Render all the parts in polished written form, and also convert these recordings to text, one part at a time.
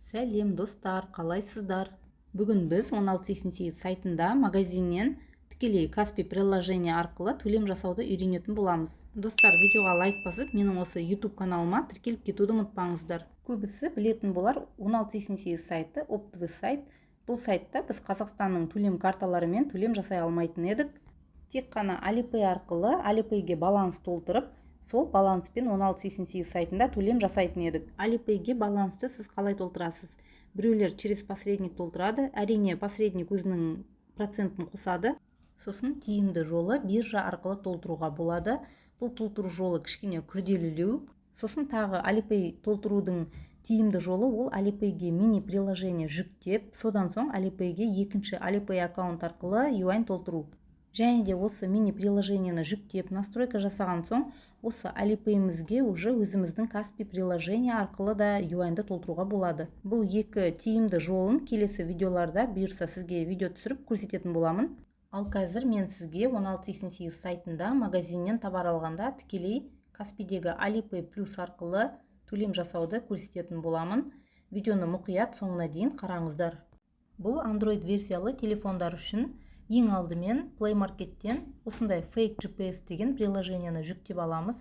Сәлем, достар, қалайсыздар? Бүгін біз 1688 сайтында магазиннен тікелей Каспи приложение арқылы төлем жасауды үйренетін боламыз. Достар, видеоға лайк басып, менің осы YouTube каналыма тіркеліп кетуді ұмытпаңыздар. Көбісі білетін болар, 1688 сайты оптовый сайт. Бұл сайтта біз Қазақстанның төлем карталарымен төлем жасай алмайтын едік. Тек қана Alipay арқылы, Alipayге баланс толтырып, сол баланспен 1688 сайтында төлем жасайтын едік. Alipayге балансты сіз қалай толтырасыз? Біреулер через посредник толтырады. Әрине, посредник өзінің процентін қосады. Сосын тиімді жолы биржа арқылы толтыруға болады. Бұл толтыру жолы кішкене күрделілеу. Сосын тағы Alipay толтырудың тиімді жолы ол Alipayге мини приложение жүктеп, содан соң Alipayге екінші Alipay аккаунт арқылы юань толтыру. Және де осы мини приложениені жүктеп, настройка жасаған соң, осы Alipay'імізге уже өзіміздің Каспи приложение арқылы да юаньды толтыруға болады. Бұл екі тиімді жолын келесі видеоларда, бұйырса, сізге видео түсіріп көрсететін боламын. Ал қазір мен сізге 1688 сайтында магазиннен товар алғанда тікелей Каспидегі Alipay Плюс арқылы төлем жасауды көрсететін боламын. Видеоны мұқият соңына дейін қараңыздар. Бұл Android версиялы телефондар үшін. Ең алдымен Play Markеттен осындай Fake GPS деген приложениені жүктеп аламыз.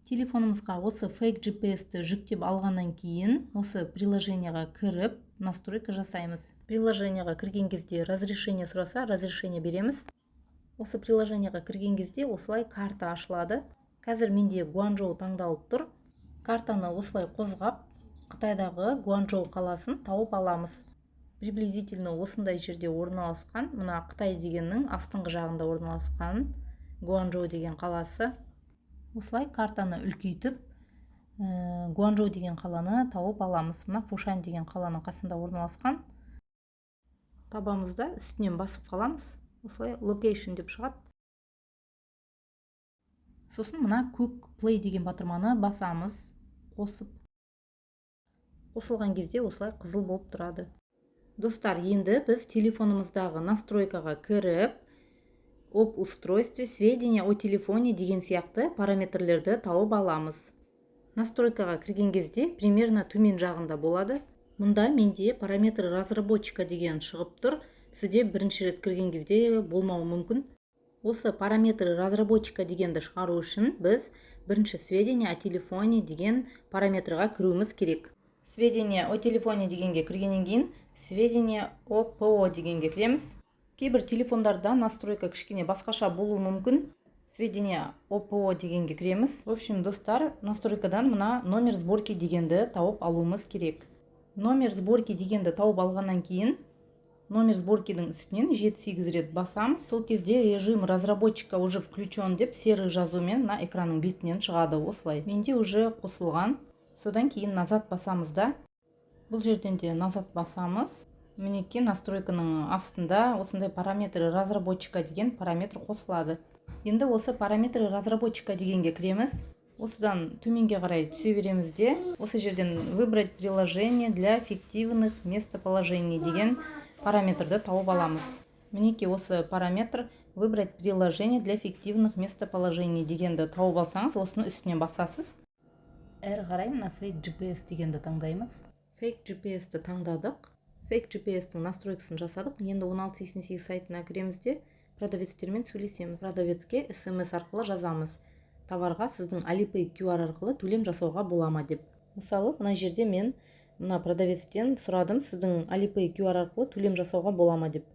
Телефонымызға осы Fake GPS-ті жүктеп алғаннан кейін, осы приложениеға кіріп, настройка жасаймыз. Приложениеға кірген кезде разрешение сұраса, разрешение береміз. Осы приложениеға кірген кезде осылай карта ашылады. Қазір менде Гуанчжоу таңдалып тұр. Картаны осылай қозғап, Қытайдағы Гуанчжоу қаласын тауып аламыз. Приблизительно осындай жерде орналасқан, мына Қытай дегеннің астыңғы жағында орналасқан Гуанчжоу деген қаласы. Осылай картаны үлкейтіп, Гуанчжоу деген қаланы тауып аламыз. Мына Фошань деген қаланың қасында орналасқан. Табамыз да, үстінен басып қаламыз. Осылай location деп шығады. Сосын мына көк play деген батырманы басамыз. Қосып, қосылған кезде осылай қызыл болып тұрады. Достар, енді біз телефонымыздағы настройкаға кіріп, об устройстве, сведения о телефоне деген сияқты параметрлерді тауып аламыз. Настройкаға кірген кезде примерно төмен жағында болады. Мұнда менде параметры разработчика деген шығып тұр. Сізде бірінші рет кірген кезде болмауы мүмкін. Осы параметры разработчика дегенді шығару үшін біз бірінші сведения о телефоне деген параметрға кіруіміз керек. Сведения о телефоне дегенге кіргеннен кейін, сведения о ПО дегенге кіреміз. Кейбір телефондарда настройка кішкене басқаша болуы мүмкін. Сведения о ПО дегенге кіреміз. В общем, достар, настройкадан мына номер сборки дегенді тауып алуымыз керек. Номер сборки дегенді тауып алғаннан кейін, номер сборкидің үстінен 7-8 рет басамыз. Сол кезде режим разработчика уже включен деп серый жазумен мына экранның бетінен шығады. Осылай менде уже қосылған. Содан кейін назад басамыз да, бұл жерден де назад басамыз. Мінекей, настройканың астында осындай параметры разработчика деген параметр қосылады. Енді осы параметры разработчика дегенге кіреміз. Осыдан төменге қарай түсе береміз де, осы жерден выбрать приложение для фиктивных местоположений деген параметрді тауып аламыз. Мінекей, осы параметр выбрать приложение для фиктивных местоположений дегенді тауып алсаңыз, осыны үстінен басасыз. Әрі қарай мына Fake GPS дегенді таңдаймыз. Fake GPS-ті таңдадық. Fake GPS-тің настройкасын жасадық. Енді 1688 сайтына кіреміз де, продавецтермен сөйлесеміз. Продавецке смс арқылы жазамыз: товарға сіздің Alipay QR арқылы төлем жасауға бола ма деп. Мысалы, мына жерде мен мына продавецтен сұрадым, сіздің Alipay QR арқылы төлем жасауға бола ма деп.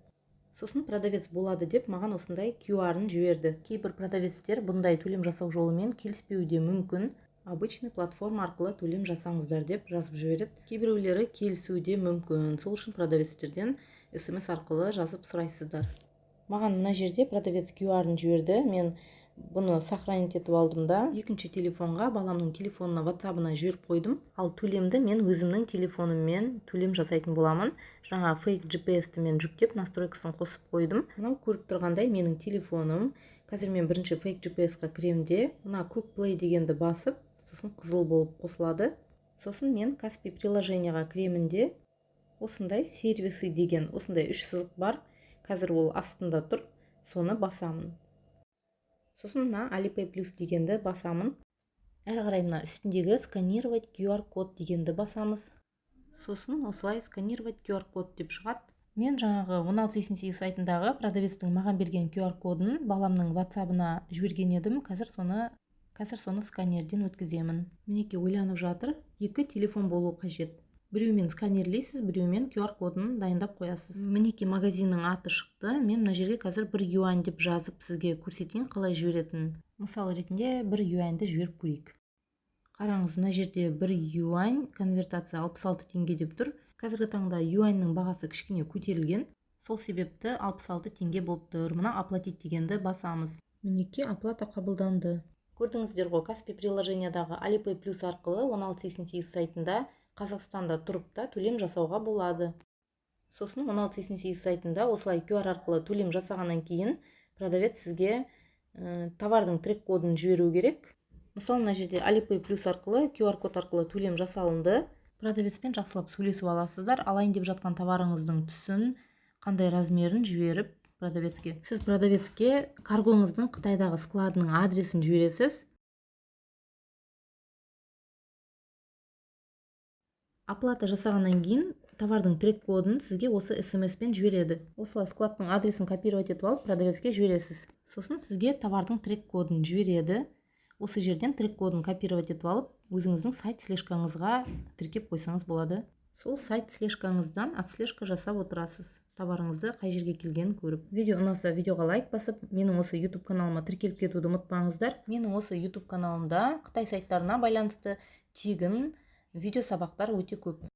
Сосын продавец болады деп маған осындай QR-ын жіберді. Кейбір продавецтер бұндай төлем жасау жолымен келіспеуі де мүмкін, обычный платформа арқылы төлем жасаңыздар деп жазып жібереді. Кейбіреулері келісуі де мүмкін. Сол үшін продавецтерден смс арқылы жазып сұрайсыздар. Маған мына жерде продавец QR-ын жіберді. Мен бұны сохранить етіп алдым да, екінші телефонға, баламның телефонына, ватсабына жіберіп қойдым. Ал төлемді мен өзімнің телефоныммен төлем жасайтын боламын. Жаңа Fake GPS-ті мен жүктеп, настройкасын қосып қойдым. Мынау көріп тұрғандай менің телефоным. Қазір мен бірінші Fake GPS-қа кіремін де, мына көк play дегенді басып, сосын қызыл болып қосылады. Сосын мен Каспи приложениеға кіремін де, осындай сервисы деген осындай үш сызық бар, қазір ол астында тұр, соны басамын. Сосын мына Alipay Плюс дегенді басамын. Әрі қарай мына үстіндегі сканировать QR код дегенді басамыз. Сосын осылай «Сканировать QR код» деп шығады. Мен жаңағы 1688 сайтындағы продавецтің маған берген QR кодын баламның ватсабына жіберген едім. Қазір соны сканерден өткіземін. Мінекей, ойланып жатыр. Екі телефон болу қажет: біреумен сканерлейсіз, біреумен QR кодын дайындап қоясыз. Мінекей, магазиннің аты шықты. Мен мына жерге қазір 1 юань деп жазып, сізге көрсетейін қалай жіберетінін. Мысал ретінде 1 юаньді жіберіп көрейік. Қараңыз, мына жерде 1 юань конвертация 66 теңге деп тұр. Қазіргі таңда юаньның бағасы кішкене көтерілген, сол себепті 66 теңге болып тұр. Мына «Оплатить» дегенді басамыз. Мінекей, оплата қабылданды. Көрдіңіздер ғой, Каспи приложениядағы Alipay Плюс арқылы 1688 сайтында Қазақстанда тұрып та төлем жасауға болады. Сосын 1688 сайтында осылай QR арқылы төлем жасағаннан кейін продавец сізге товардың трек кодын жіберу керек. Мысалы, мына жерде Alipay Плюс арқылы QR код арқылы төлем жасалынды. Продавецпен жақсылап сөйлесіп аласыздар. Алайын деп жатқан товарыңыздың түсін, қандай размерін жіберіп продавецке. Сіз продавецке каргоңыздың Қытайдағы складының адресін жібересіз. Оплата жасағаннан кейін товардың трек кодын сізге осы смс-пен жібереді. Осылай складтың адресін копировать етіп алып, продавецке жібересіз. Сосын сізге товардың трек кодын жібереді. Осы жерден трек кодын копировать етіп алып, өзіңіздің сайт слежкаңызға тіркеп қойсаңыз болады. Сол сайт слежкаңыздан отслежка жасап отырасыз, товарыңызды қай жерге келгенін көріп. Видео ұнаса, видеоға лайк басып, менің осы YouTube каналыма тіркеліп кетуді ұмытпаңыздар. Менің осы YouTube каналымда Қытай сайттарына байланысты тегін видео сабақтар өте көп.